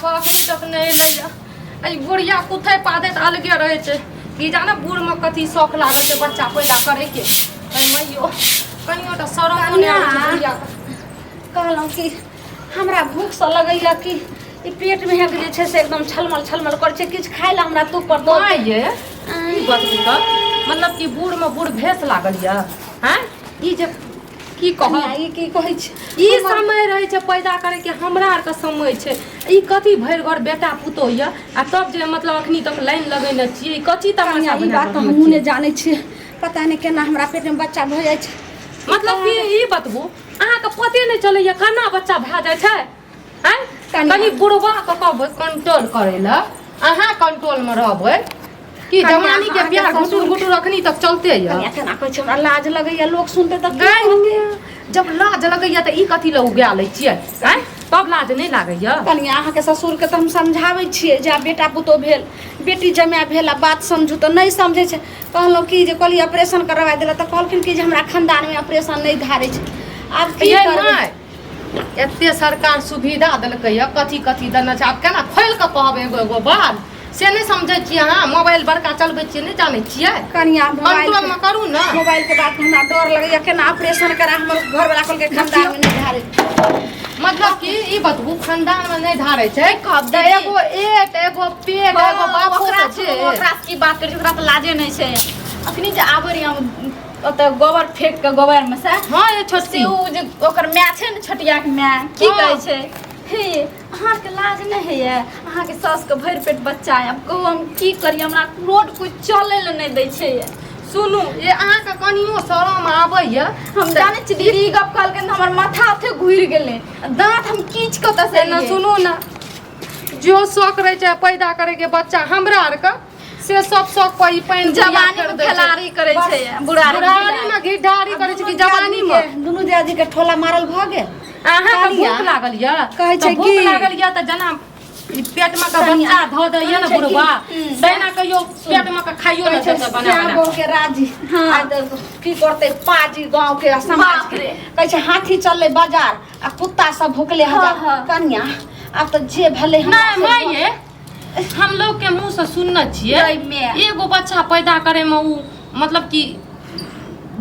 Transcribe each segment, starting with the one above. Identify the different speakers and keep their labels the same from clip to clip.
Speaker 1: बाप अखनी तक नहि एलैया। एहि बुढ़िया कुथै पादै तऽ अलगे रहै छै। की जाने बूढ़मे कथी शौक लागल छै बच्चा पैदा करैके। मैयो कनियो टा शरमो नहि आबै छै बुढ़ियाके।
Speaker 2: कहलहुँ कि हमरा भूखसँ लगैया कि ई पेटमे है जे छै से एकदम छलमल छलमल करै छै, किछु खाइ लए हमरा तू पर दऽ।
Speaker 1: माँ ये ई बतबू तऽ मतलब कि बूढ़मे बूढ़ भेष लागल यऽ आँय? ई जे की कहब,
Speaker 2: ई की कहै छै,
Speaker 1: ई समय रहै छै पैदा करैके, हमरा आरके समय छै। ई कथी भरि घर बेटा पुतोह यऽ आ तब जे मतलब अखनी तक लाइन लगेने छियै, ई कथी तमाशा?
Speaker 2: ई बात तऽ हमहूँ नहि जानै छियै, पता नहि केना हमरा पेटमे बच्चा भऽ जाइ छै।
Speaker 1: मतलब कि ई बतबू, अहाँके पते नहि चलैया केना बच्चा भए जाइ छै? आँय, कनि बुढ़बा के कहबै कंट्रोल करै लए, अहाँ कंट्रोलमे रहबै कि जवानी के प्यार घुटुर घुटुर अखनी तक चलते यऽ।
Speaker 2: कनिया केना कहै छै, हमरा लाज लगैया, लोक सुनते तऽ की?
Speaker 1: जब लाज लगैया तऽ ई कथी लए उगा लै छियै? आँय, तब लाज नहि लागैया?
Speaker 2: कनिया, अहाँके ससुरके तऽ हम समझाबै छियै जे आब बेटा पुतोह भेल, बेटी जमाए भेल, आ बात समझू तऽ नहि समझै छै। कहलहुँ कि जे कहलियै ऑपरेशन करवा देला तऽ कहलखिन कि जे हमरा खानदानमे ऑपरेशन नहि धारै छै। आब की करबै?
Speaker 1: एते सरकार सुविधा देलकै कथी कथी देने छै, आब केना खोलि कऽ कहब एगो एगो बात से नहि समझै छियै अहाँ? मोबाइल बड़का चलबै छियै, नहि जानै छियै?
Speaker 2: कनिया, मोबाइल
Speaker 1: कंट्रोलमे करू ने।
Speaker 2: मोबाइल के बात हमरा डर लगैया, केना ऑपरेशन करा, हमर घरवाला कहलकै खानदान में नहि धारे।
Speaker 1: मतलब कि ई बतबू, खानदान में नहि धारे छै तऽ एगो एट एगो पेट एगो बापो
Speaker 3: ओकरा
Speaker 1: छै।
Speaker 3: ओकरा की बात करै छै, ओकरा तऽ लाजे नहि छै। अखनी जे आबै रहियै हम ओतऽ गोबर फेंक के गोबर में से,
Speaker 1: हँ ये छोटकी,
Speaker 3: से ओ जे ओकर माय छै ने, छोटिया के माय, की कहै छै, हे अहाँके लाज नहि होइए? अहाँके सासके भरि पेट बच्चा है। आब कहू हम की करी, हमरा रोड कोइ चलै लए नहि दै छै।
Speaker 1: सुनू, ये अहाँके कनियो शरम आबैए?
Speaker 3: हम जानै छी दीदी, ई गप कहलकै तऽ हमर माथा ओते घुरि गेलै, दाँत हम कीच कऽ तऽ
Speaker 1: एना। सुनू ने, जो शौक रहै छै पैदा करैके बच्चा हमरा आरके, से सब शौक पर ई पानि
Speaker 3: जवानी में खेलाड़ी करै छै,
Speaker 1: बुढ़ारी में घिढारी करै छै कि जवानी में?
Speaker 2: दुनू दियादी के ठोला मारल भऽ गेल।
Speaker 1: अहाँके भूख लागल यऽ?
Speaker 2: कहै छै
Speaker 1: भूख
Speaker 2: की
Speaker 1: लागल यऽ तऽ जेना ई पेट में के बच्चा धऽ दैया ने बुढ़वा, तहिना कहियो पेट में के खाइयो नहि देतै बना
Speaker 2: श्याम
Speaker 1: बना।
Speaker 2: बहू के राजी आ तऽ की करतै पाजी गाँव के आ समाज
Speaker 3: बाप
Speaker 2: के?
Speaker 3: रे।
Speaker 2: कहै छै हाथी चललै बाजार आ कुत्ता सब भुकले हजार।
Speaker 3: हाँ।
Speaker 2: कनिया, आब तऽ जे भेलै हमरा
Speaker 1: नहि
Speaker 2: से
Speaker 1: माइये, हम लोग के मुंह से सुनने छियै,
Speaker 3: गई मैं।
Speaker 1: एगो बच्चा पैदा करे में उ मतलब कि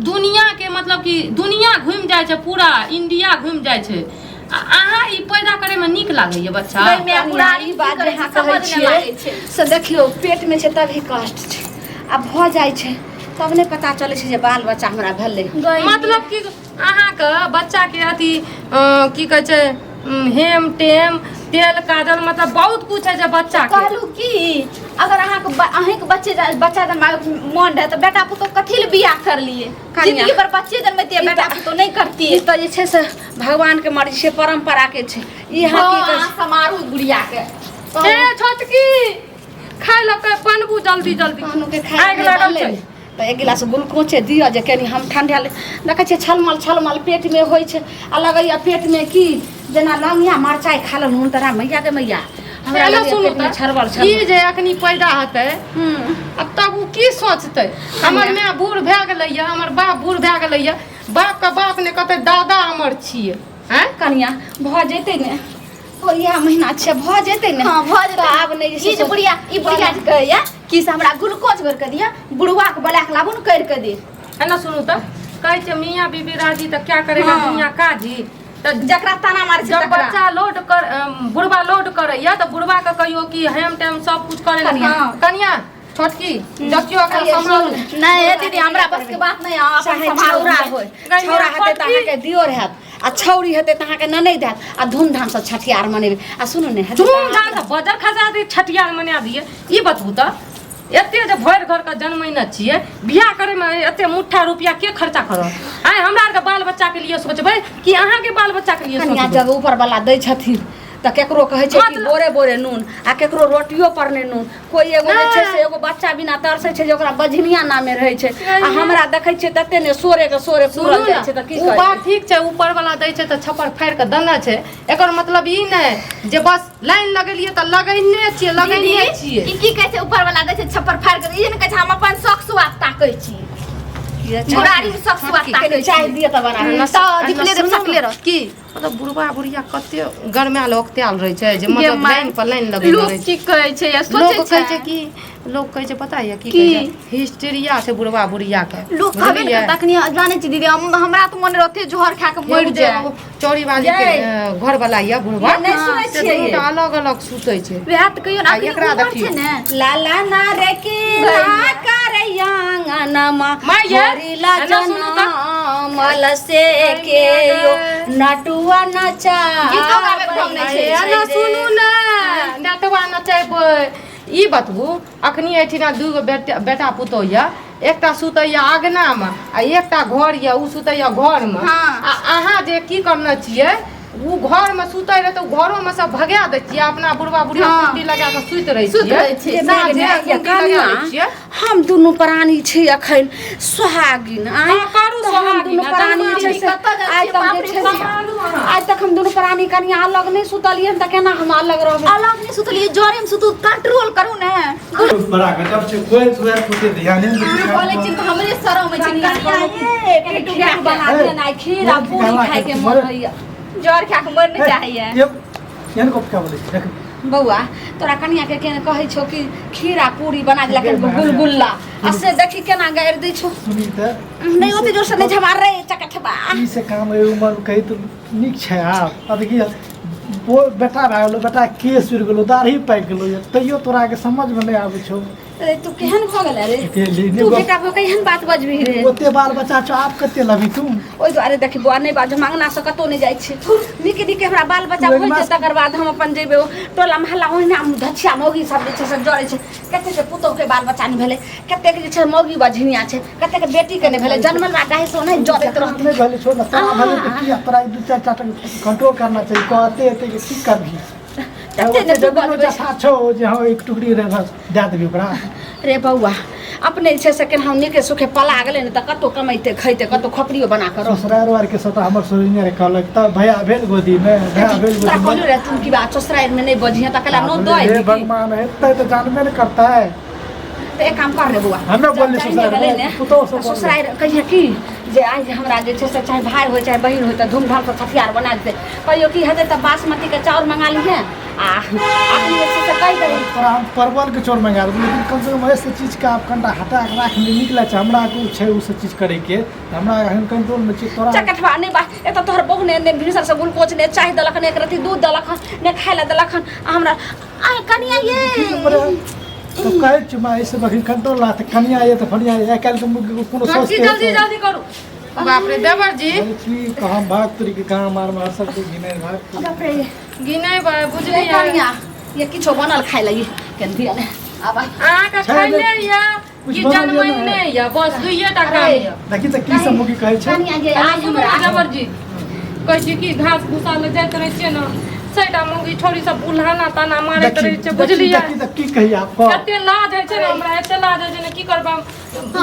Speaker 1: दुनिया के मतलब कि दुनिया घुमि जाइ छै, पूरा इंडिया घुमि जाइ छै, आ अहाँ ई पैदा करे में नीक लागैया बच्चा?
Speaker 3: गई मैं।
Speaker 2: कनिया,
Speaker 3: बुढ़ारी
Speaker 2: ई बात
Speaker 3: की करै
Speaker 2: जे अहाँ
Speaker 3: छै,
Speaker 2: कहै
Speaker 3: समझ नहि
Speaker 2: छियै
Speaker 3: लागै छै।
Speaker 2: से देखियौ, पेटमे छै तभी कष्ट छै, आ भऽ जाइ छै तब नहि पता चलै छै जे बाल बच्चा हमरा भेलै।
Speaker 3: गई
Speaker 1: मतलब कि अहाँके बच्चाके अथी की कहै छै, हेम टेम तेल काजल मतलब बहुत कुछ है जे बच्चा के।
Speaker 3: कहलू कि अगर अहाँके अहींके बच्चे बच्चा जन्माबैके मन रहै तऽ बेटा पुतोह कथी लए बियाह करलियै?
Speaker 2: कनिया।
Speaker 3: जिंदगी भर बच्चे जन्मैतियै, बेटा पुतोह नहि करतियै।
Speaker 2: ई तऽ जे छै से भगवान के मर्जी छै, परंपरा के छै। ई अहाँ की कहै
Speaker 3: हँ, समारू गुड़िया के।
Speaker 1: ए छोटकी, खाय लऽ के बनबू जल्दी जल्दी।
Speaker 2: कहलहुँ के खाय
Speaker 1: आगि लागल छै।
Speaker 2: तऽ एक गिलास ग्लूकोचे दिअ जे कनि हम ठंडा ले। देखै छियै छलमल छलमल पेटमे होइ छै आ लगैया पेटमे की जेना लौंगिया मरचाइ खा लेलहुँ तोरा मैया के मैया, हमरा
Speaker 1: हेलो
Speaker 2: लगैया
Speaker 1: सुनू
Speaker 2: पेटमे
Speaker 1: तऽ
Speaker 2: छड़बड़
Speaker 1: ई
Speaker 2: छड़बड़।
Speaker 1: जे अखनी पैदा हेतै आ तब ओ की सोचतै, हमर माय बूढ़ भए गेलैया, हमर बाप बूढ़ भए गेलैया, बापके बाप ने कहतै दादा हमर छियै? आँय
Speaker 2: कनिया, भऽ जेतै ने, ओ इएह महीना छै, भऽ जेतै ने।
Speaker 3: हाँ, भऽ जेतै।
Speaker 2: तऽ आब नहि जे छै
Speaker 3: ई जे बुढ़िया, ई बुढ़िया जे कहैया कि से हमरा ग्लूकोज घोरि कऽ दिअ, बुढ़वा के बोला कऽ लाबू ने, करि कऽ दे।
Speaker 1: है ना, सुनू तऽ कहै छै मियाँ बीबी राजी तऽ क्या करेगा
Speaker 3: हाँ।
Speaker 1: दुनिया काजी। तऽ
Speaker 3: जकरा ताना मारै छै
Speaker 1: जब
Speaker 3: तकरा।
Speaker 1: बच्चा लोड कर बुढ़वा लोड करैया तऽ बुढ़वा के कहियो कि हेम टेम सब कुछ करे।
Speaker 2: कनिया।
Speaker 1: कनिया, छोटकी देखियो एकरा
Speaker 2: अरे
Speaker 1: सम्हारू।
Speaker 2: सुन।
Speaker 3: नहि हे दीदी, हमरा बस के बात नहि, अहाँ अपन
Speaker 2: चाहे
Speaker 3: सम्हारू।
Speaker 2: छौड़ा होय, छौड़ा हेतै तऽ अहाँके दियोर हैत आ छौड़ी हेतै तऽ अहाँके ननैद हैत, आ धूमधामसँ छठियार मनेबै। आ सुनू ने, हेतै तऽ
Speaker 1: धूमधाम से बजर खसा दिए, छठियार मना दिए। ई बतबू तऽ एते जे भरि घर के जन्मैने छियै, बियाह करैमे एते मुट्ठा रुपया के खर्चा करत? आइ हमरा आरके बाल बच्चा के लिए सोचबै कि अहाँके बाल बच्चा के लिए
Speaker 2: कनिया,
Speaker 1: सोचबै?
Speaker 2: जब ऊपर वाला दै छथिन तऽ केकरो कहै छै कि बोरे बोरे नून आ केकरो रोटियो पर नहि नून। कोइ एगो जे छै से एगो बच्चा बिना तरसै छै जे ओकरा बझनिया नामे रहै छै, आ हमरा देखै छियै तते ने सोरे के सोरे
Speaker 1: सुनू
Speaker 2: पूरल
Speaker 1: ने,
Speaker 2: जाइ छै तऽ की
Speaker 1: ओ
Speaker 2: करबै?
Speaker 1: बात ठीक छै, ऊपर वाला दै छै तऽ छप्पर फाड़ि कऽ देने छै। एकर मतलब ई नहि जे बस लाइन लगेलियै तऽ लगैने छियै, लगैने
Speaker 3: दीदी,
Speaker 1: छियै।
Speaker 3: ई की कहै छै ऊपर वाला दै छै छप्पर फाड़ि कऽ? ई ने कहै छै हम अपन शौक सुआद ताकै छी, बुढ़ारी में शौक सुआद ताकै
Speaker 2: कनि चाय
Speaker 3: छी।
Speaker 2: दिअ तऽ बना
Speaker 3: तऽ दीपले देव सकले रह
Speaker 1: की मतलब बुढ़बा बुढ़िया कते गरमायल औकतायल रहै छै जे
Speaker 3: गे
Speaker 1: मतलब
Speaker 3: माय,
Speaker 1: लाइन पर लाइन लगेने
Speaker 3: लोक
Speaker 1: रहै छै
Speaker 3: की कहै छै या
Speaker 1: लोक
Speaker 3: सोचै
Speaker 1: कहै छै कि लोक कहै छै पता यऽ की
Speaker 3: की?
Speaker 1: कहै छै हिस्टीरिया छै बुढ़बा बुढ़िया के
Speaker 3: लोक कहबे ने
Speaker 1: बुझलियै?
Speaker 3: करता अखनी जानै छी दीदी हमरा तऽ मन रहते जहर खा के मरि
Speaker 1: एगो जे
Speaker 3: जाए
Speaker 1: एगो चौरी वाली के
Speaker 2: यै।
Speaker 1: घर वाला यऽ बुढ़बा
Speaker 2: नहि सुनै
Speaker 1: से
Speaker 2: छियै
Speaker 1: दुनू टा अलग अलग सुतै छै
Speaker 3: वएह तऽ कहियो ने
Speaker 1: आ
Speaker 3: अखनी
Speaker 1: एकरा
Speaker 3: उमर
Speaker 1: देखियौ।
Speaker 3: छै ने
Speaker 2: लाला ना रे की ना करैया आंगनमा
Speaker 1: माय यै,
Speaker 2: हरिला
Speaker 1: एना सुनू तऽ।
Speaker 2: जनमल से के यो नटुआ नचा
Speaker 3: गीतो गाबैके ढंग नहि छै।
Speaker 1: एना सुनू ने नटवा नचेबै ई बतबू अखनी एहिठिना दूगो बेटा बेटा पुतोह यऽ एकटा सुतैया अगनामे आ एकटा घर यऽ ओ सुतैया घरमे
Speaker 3: हाँ।
Speaker 1: आ अहाँ जे की करने छियै ओ घरमे सुतै रहै तऽ ओ घरोमे सब भगा दै छियै अपना बुढ़बा बुढ़िया
Speaker 3: हाँ।
Speaker 1: कुंडी लगा कऽ सुति रहै
Speaker 3: सुति
Speaker 1: छियै
Speaker 3: रहै छियै।
Speaker 1: साँझे
Speaker 2: माय गे,
Speaker 1: कुंडी लगा दै छियै
Speaker 2: हम दुनू प्राणी छी अखन सोहागिन आँय
Speaker 1: हाँ, करू
Speaker 2: तऽ हम
Speaker 1: सोहागिन,
Speaker 2: दुनू प्राणी
Speaker 1: आ
Speaker 2: छै से
Speaker 3: कतऽ जाइ
Speaker 2: आइ
Speaker 3: छियै,
Speaker 2: तक
Speaker 3: बाप
Speaker 2: जे
Speaker 3: रे,
Speaker 2: छै से
Speaker 1: सम्हालू अहाँ।
Speaker 2: आइ तक हम दुनू प्राणी कनिया अलग नहि सुतलियै हन तऽ केना हम अलग रहबै
Speaker 3: अलग नहि सुतलियै जरे मे सुतू कंट्रोल करू ने
Speaker 4: बड़ा गजब छै कोइ दुआर पुते ध्यान नहि दै
Speaker 3: अहाँ बोलै छी तऽ हमरे शरम होइ छै
Speaker 2: कनिया
Speaker 3: कनिया
Speaker 2: ये
Speaker 3: पेटू
Speaker 2: खीर बना दिअ ने आइ खीर आ पूरी खाइके मन होइए
Speaker 3: जर खा के मर नहि चाहैया
Speaker 4: एहन गप क्या बोलै छी देख
Speaker 2: बौआ तोरा कनिया के केना कहै छौ कि खीर आ पूरी बना देलक गुलगुल्ला आ से देखी केना गारि दै छौ
Speaker 4: सुनी तऽ
Speaker 2: नहि ओते जोर से नहि झमार रे चकठबा
Speaker 4: ई से काम एहि उमर मे कही तऽ नीक छै आब आ देखिए बेटा भए गेलो बेटा केस उड़ि गेलो दाढ़ी पाकि गेलो तैयो तोरा के समझमे नहि आबै छौ
Speaker 2: अरे तू केहन भऽ गेलै रे
Speaker 4: के ले
Speaker 2: तू बेटा भऽ के एहन बात बजबही रे
Speaker 4: ओते बाल बच्चा छौ आब कते लबी तू
Speaker 2: ओहि दुआरे देखी बौआ नहि बाज हम अङ्गनासँ कतहु नहि जाइ छी नीके नीके हमरा बाल बच्चा
Speaker 4: तू
Speaker 2: होइ छै
Speaker 4: अङ्गना-
Speaker 2: तकर बाद हम अपन जेबै ओ टोला मोहल्ला ओहिना धछिया मौगी सब जे छै से जरै छै कतेक पुतोहुके बाल बच्चा नहि भेलै कतेक जे छै मौगी बझनिया छै कतेक बेटीके नहि भेलै जनमल बा डाही से ओनाहि जरैत रहतै
Speaker 4: नहि भेलै छोड़ ना तोरा भेलै तऽ की तोरा दू चारि टा कंट्रोल करना चाही कहते एते कि की करबही
Speaker 2: तते ने तू
Speaker 4: जमीनो
Speaker 2: बजबै
Speaker 4: जथा छौ जे हँ एक टुकड़ी रे बस दए देबी ओकरा
Speaker 2: रे बौआ अपने जे छै से केनाहु नीके सुखे पला गेलै ने तऽ कतहु कमैते खैते कतहु खोपड़ियो बना कऽ रहतै
Speaker 4: ससुरार आर के सबटा हमर सोझने रे कहलक तब भैया भेल गोदी मे भैया भेल
Speaker 2: तोरा
Speaker 4: गोदी
Speaker 2: कहलियौ
Speaker 4: मे
Speaker 2: रे तू की बात ससुरारिमे नहि बजिहे तऽ कहला नो दऽ
Speaker 4: हे
Speaker 2: अयबही की?
Speaker 4: भगवान हेतै तऽ जानबे ने करतै
Speaker 2: तऽ एक काम कर रे बौआ
Speaker 4: हमे
Speaker 2: जब
Speaker 4: बोलली
Speaker 2: जाइए
Speaker 4: ससुरारि
Speaker 2: गेलै
Speaker 4: मे,
Speaker 2: ने,
Speaker 4: पुतोहु से
Speaker 2: तऽ
Speaker 4: बोलली।
Speaker 2: ससुरारि कहिए की जे आइ जे हमरा जे छै से चाहे भाय होइ चाहे बहिन होइ तऽ धूमधामसँ छठिहार बना देतै कहियो की हेतै तऽ बासमतीके चाउर मंगा लिहे आ अखन जे छै से कहि देबै
Speaker 4: तोरा हम परवल के चोर मंगा देबो लेकिन कम से कम ऐसे चीज के आप कनिटा हटा के राख ले नीक लागै छै हमरा को छै ओ सब चीज करे के हमरा एहन कंट्रोल में छै तोरा
Speaker 2: चकठवा नहि बा एतऽ तोहर बहु ने ने भिनसर से ग्लूकोज ने चाय देलक ने एक रत्ती दूध देलक हन ने खाय लए देलक हन आ हमरा आइ कनिया ये
Speaker 4: तो कहै छी माँ ऐसे बखिन कंट्रोल रह तऽ कनिया ये तऽ फनिया ये आइ काल्हि के मुख कोनो
Speaker 1: जल्दी
Speaker 4: सोचते
Speaker 1: जल्दी जल्दी करू बाप रे देवर जी
Speaker 4: की कहम भाग तोरी के काम आर मार सब कुछ घिनै भाग तोरी।
Speaker 2: बाप रे
Speaker 1: गिनै
Speaker 2: ए
Speaker 1: बुझलियै
Speaker 2: कनिया ये किछो बनल खाय लगी केन दिया ने आब
Speaker 1: अहाँके
Speaker 4: छै
Speaker 1: खैले
Speaker 4: ने।
Speaker 1: यऽ
Speaker 4: कुछ
Speaker 1: कि
Speaker 4: बनल यऽ
Speaker 1: जनमैने
Speaker 4: ने।
Speaker 1: यऽ बस दुइये टा काम
Speaker 2: अरे।
Speaker 1: यऽ
Speaker 4: देखी तऽ की सब मुगी कहै छै
Speaker 2: कनिया ये आज
Speaker 1: सुनू
Speaker 2: हमरा
Speaker 1: ने देवर जी कहै छी कि घास भूसा लए जाइत रहै छियै ने सैटा मौगी छोरी सब उल्हाना ताना मारैत
Speaker 4: देखी
Speaker 1: रहै छै
Speaker 4: देखी
Speaker 1: बुझलियै
Speaker 4: देखी तऽ की कही आब कह
Speaker 1: कते लाज होइ छै ने हमरा एते लाज होइ छै ने की करबै हम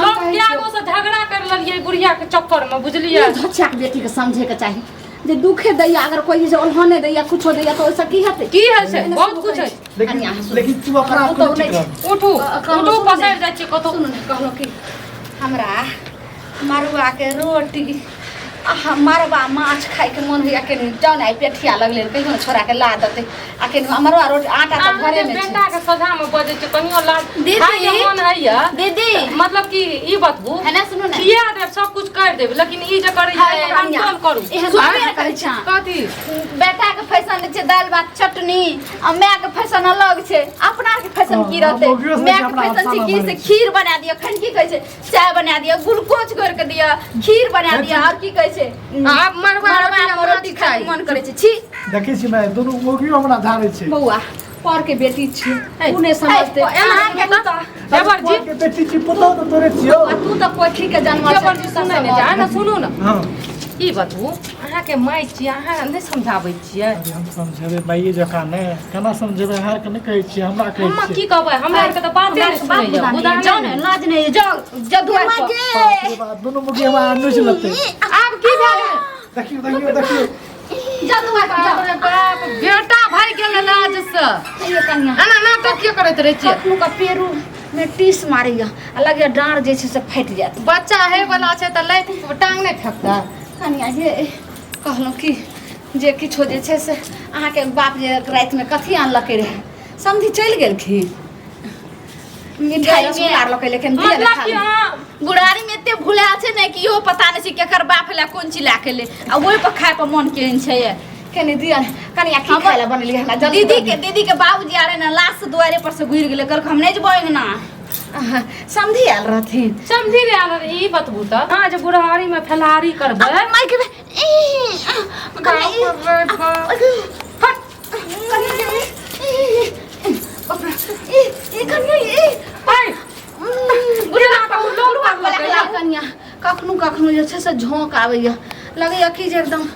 Speaker 1: लोग
Speaker 2: कहै
Speaker 1: कए
Speaker 2: छियौ।
Speaker 1: गो से झगड़ा कर लेलियै बुढ़िया के चक्कर में बुझलियै
Speaker 2: धोछा के बेटी के समझे के चाही जे दुखे दैया अगर कोई जे ओल्हने दैया कुछो दैया तो ओइसे की हेतै
Speaker 1: की होइ छै
Speaker 2: एने
Speaker 1: बहुत
Speaker 2: सुनू
Speaker 1: कुछ
Speaker 2: कहै
Speaker 1: होइ
Speaker 2: छी।
Speaker 1: छै
Speaker 4: लेकिन
Speaker 2: कनिया, सुनू।
Speaker 4: लेकिन तू अपना
Speaker 2: हमरा
Speaker 4: आप के
Speaker 2: पुतहु
Speaker 4: नहि
Speaker 2: नहि
Speaker 4: ठीक रह
Speaker 1: उठू
Speaker 2: कहलहुँ
Speaker 1: उठू
Speaker 2: सुनू ने।
Speaker 1: पसरि जाइ छियै कतौ
Speaker 2: सुनू ने कहलहुँ कि हमरा मड़ुआके रोटी आ मड़ुआ माछ खाइके मोन होइया केनी जाउ ने आइ पेठिया लगलै कहियो ने छोड़ाके ला देतै आ केनी मड़ुआ रोटी आटा तऽ
Speaker 1: अहाँ जे
Speaker 2: घरेमे छै
Speaker 1: बेटा के सजा में बजै छियै कनियो लाज
Speaker 3: दीदी।
Speaker 1: खाइके मोन होइया
Speaker 3: दीदी
Speaker 1: मतलब कि ई बतबू
Speaker 3: है ना सुनू ने
Speaker 1: खिया देब सब कुछ कर देब लेकिन ई जे करै
Speaker 3: हाय,
Speaker 1: छै कंट्रोल करू
Speaker 2: एहन
Speaker 3: सुनबे
Speaker 2: बात
Speaker 3: ने करै छै अहाँ।
Speaker 1: कथी
Speaker 3: बेटा के फैशन छै दालि भात चटनी आ माय के फैशन अलग छै अपना के फैशन की
Speaker 4: हँ,
Speaker 3: रहतै
Speaker 4: मौगियो सब
Speaker 3: माय के
Speaker 4: अपना
Speaker 3: फैशन छै
Speaker 4: अफसाना
Speaker 3: की से
Speaker 4: मानै छै।
Speaker 3: खीर बना दिअ खन की कहै छै चाय बना दिअ ग्लूकोज घोर के दिअ खीर बना दिअ और की कहै छै
Speaker 1: आब मड़ुआ
Speaker 3: मड़ुआ
Speaker 1: रोटी आ
Speaker 3: मे रोटी
Speaker 1: माछ
Speaker 3: खाय के
Speaker 1: चाही।
Speaker 3: मन करै छै छी
Speaker 4: देखै छी मैं दुनू मौगियो हमरा झाड़ै छै
Speaker 2: बौआ पर के बेटी छी उ नहि समझतै
Speaker 1: एना
Speaker 2: अहाँके
Speaker 1: तऽ देवर जी
Speaker 4: के बेटी छी पुतहु तऽ तोरे छियौ
Speaker 2: आ तू तऽ कोठी के जन्मल
Speaker 1: देवर जी सुनै नहि छै आ ने सुनू ने
Speaker 4: हँ
Speaker 1: ई बतबू अहाँके माय छियै अहाँ नहि समझाबै छियै
Speaker 4: अरे हम समझेबै माइए जकाँ नहि केना समझेबै अहाँके नहि कहै छियै हमरा कहै
Speaker 1: हम
Speaker 4: छियै
Speaker 1: की कहबै हमरा आरके तऽ बाते नहि सुनैया बुझा
Speaker 3: जाउ ने लाज नहि जाउ जाउ दुआरि पर
Speaker 4: बाप रे बाप दुनू मुगी हमरा नोचि लेतै
Speaker 1: आब की भए गेल
Speaker 4: देखियौ देखियौ देखियौ
Speaker 3: जाउ दुआरि पर
Speaker 1: बाप
Speaker 3: जाउ
Speaker 1: रे बाप बेटा भागि गेलै लाज से
Speaker 2: ये कनिया
Speaker 1: एना नाटक किया करैत रहै छियै
Speaker 2: कखनो का पेरू में टीस मारैया आ लगैया डाँड़ जे छै से फाटि जायत
Speaker 1: बच्चा हे वाला छै तऽ लाइट टांग नहि फेकतै
Speaker 2: कनिया ये कहलहुँ कि जे किछो जे छै से अहाँके बाप जे रातिमे कथी आनलकै रहए समधि चलि गेलखिन मिठाई रसगुल्ला आर लऽ लेकिन दिअ ने
Speaker 1: मतलब
Speaker 2: खा
Speaker 1: कि
Speaker 2: ले।
Speaker 1: अहाँ
Speaker 3: बुढ़ारी में एते भुला छै ने कि इहो पता नहि छै केकर बाप लए कोन चीज लए के ले आ ओहि पर खाय पर मन केहन छै ये।
Speaker 2: कनि दिअ ने कनिया की
Speaker 3: हमर
Speaker 2: खाय लए बनेलियै हमरा जल्दी
Speaker 3: दीदी के दीदी के बाबूजी आरे ने लाश से दुआरे पर से घुरि गेलै कहलक हम नहि जेबो अंगना
Speaker 2: अहाँ, समधि आयल रहथिन
Speaker 1: समझी रे आनंद ई बतबू तऽ अहाँ जे बुढ़ारी में फलाहारी करबै
Speaker 3: माइक में ई आ, कनिया, ई,
Speaker 1: बाप रे बाप।
Speaker 3: हट, कनिया, ई, ई, बाप रे, ई, ई, कनिया, ई,
Speaker 1: ऐ,
Speaker 3: बुढ़ा
Speaker 1: केना कहू, लोक करलकै या?
Speaker 2: कनिया कखनो कखनो जे छै से झोंक आबैया लगैया कि जे एकदम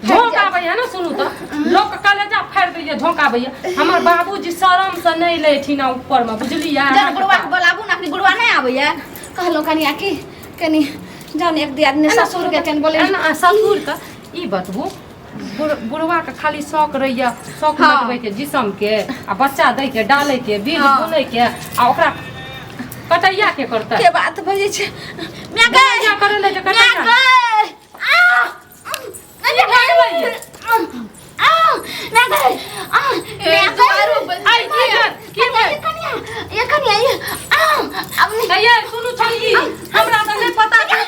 Speaker 1: झोंक आबैया ने सुनू तऽ लोक के कलेजा फाड़ि दैया झोंक आबैया हमर बाबूजी शरम से नहि लेथिन ऊपर में बुझलियै
Speaker 3: जन बुढ़वा के बोलाबू ने अखनी बुढ़वा नहि आबैया
Speaker 2: कहलहुँ कनिया की कनि जान एक दियादनी ससुर के कनि बोले
Speaker 1: एना ससुर के ई बतबू बुढ़वा के खाली शौक रहैया शौक
Speaker 3: हाँ।
Speaker 1: मटबै के जिसम के आ बच्चा दै के डालै के बीज
Speaker 3: हाँ।
Speaker 1: बुनै के आ ओकरा कटैया के करतै
Speaker 2: के बात भऽ जाइ छै
Speaker 3: माय गै
Speaker 1: कटैया करै ले जे
Speaker 3: माय
Speaker 1: कटैया
Speaker 3: गै आ
Speaker 1: की भए गेलै?
Speaker 3: आ माय गै आ माय गै
Speaker 1: आइ की भेल? की भेल?
Speaker 3: कनिया ये कनिया ये आ अब
Speaker 1: हे यै, सुनू छौंकी हमरा तऽ नहि पता छै।